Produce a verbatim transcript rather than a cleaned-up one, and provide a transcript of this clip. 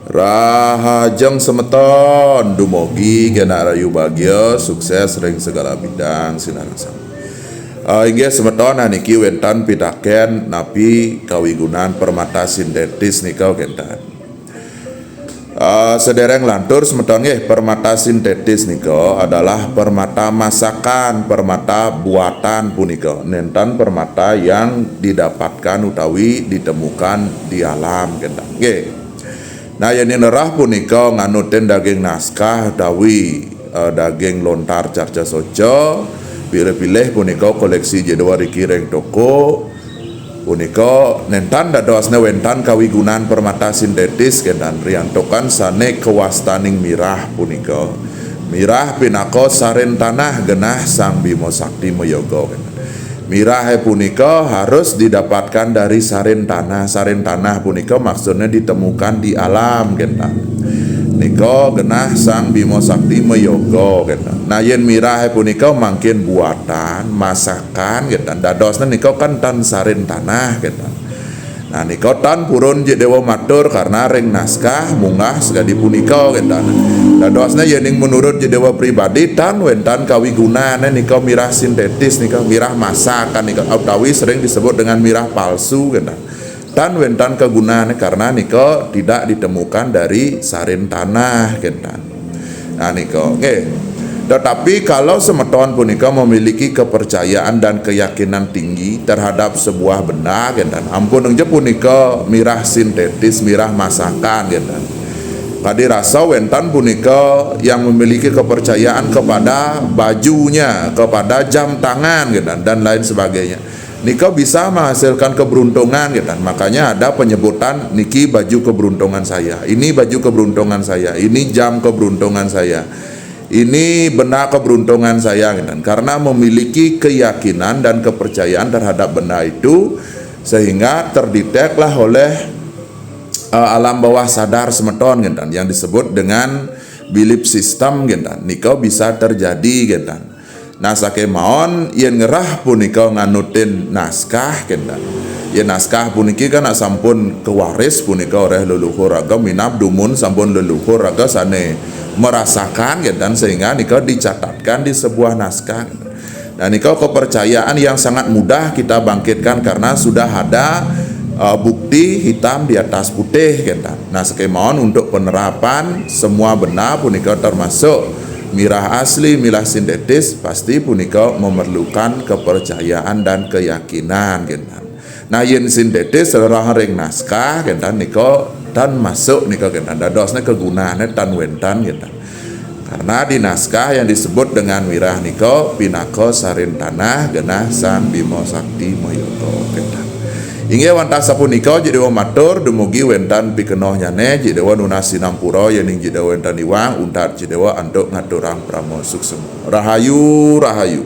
Rahajeng semeton, dumogi genah rahayu bagia, sukses ring segala bidang sinareng sami. Ah, inggih semeton, nah niki wénten pitakén napi kawigunan permata sintetis nika kénten. Ah, sedereng lantur semeton nggih, permata sintetis nika adalah permata masakan, permata buatan punika. Nénten permata yang didapatkan utawi ditemukan di alam kénten. Nggih. Nah, yén nerah punika nganutin daging naskah utawi, eh, daging lontar carca soca, pilih-pilih punika koleksi Jik Déwa riki ring toko. Punika nénten dadosné wénten kawigunan permata sintetis kénten riantukan sané kawastaning mirah punika. Mirah pinaka sarin tanah genah Sang Bima Sakti Mayaga kénten. Mirah punika harus didapatkan dari sarin tanah. Sarin tanah punika maksudnya ditemukan di alam kénten. Nika genah Sang Bima Sakti Mayaga kénten. Nah, yén mirah punika mangkin buatan, masakan kénten. Dadosné nika kan tan sarin tanah kénten. Nah, nika tan purun Jik Déwa matur karena ring naskah munggah sakadi punika kénten. Dadosné yéning menurut Jik Déwa pribadi tan wénten kawigunané nika mirah sintetis nika, mirah masakan nika utawi sering disebut dengan mirah palsu kénten. Tan wénten kagunané karena nika tidak ditemukan dari sarin tanah kénten. Nah, nika, nggih. Tetapi kalau semeton punika memiliki kepercayaan dan keyakinan tinggi terhadap sebuah benda, kénten. Ampun aja punika mirah sintetis, mirah masakan, kénten. Kadi rasa wénten punika yang memiliki kepercayaan kepada bajunya, kepada jam tangan, kénten, dan lain sebagainya. Nika bisa menghasilkan keberuntungan, kénten. Makanya ada penyebutan, "Niki baju keberuntungan saya, ini baju keberuntungan saya, ini jam keberuntungan saya, ini benda keberuntungan saya," kénten. Karena memiliki keyakinan dan kepercayaan terhadap benda itu, sehingga terdeteklah oleh, eh, alam bawah sadar semeton, kénten, yang disebut dengan belief system, kénten. Nika bisa terjadi, kénten. Nah, sakémaon yén ngerah punika nganutin naskah, kénten. Yén naskah puniki kan sampun kawaris punika oleh leluhur raga minab dumun sampun leluhur raga sané merasakan, kénten, sehingga nika dicatatkan di sebuah naskah. Nah, nika kepercayaan yang sangat mudah kita bangkitkan karena sudah ada, eh, bukti hitam di atas putih, kénten. Nah, sakémaon untuk penerapan semua benda punika termasuk mirah asli, mirah sintetis, pasti punika memerlukan kepercayaan dan keyakinan, kénten. Nah, yén sintetis rerah ring naskah, kénten, nika tan masuk nika, kénten. Dadosné kagunané tan wénten, kénten. Karena di naskah yang disebut dengan mirah nika pinaka sarin tanah genah Sang Bima Sakti Mayaga, kénten. Inggih wantah sapunika, Jik Déwa matur, dumugi wénten pikenohnyané, Jik Déwa nunas sinampura yéning Jik Déwa wénten iwang, untat Jik Déwa antuk ngaturang parama suksma. Rahayu, rahayu.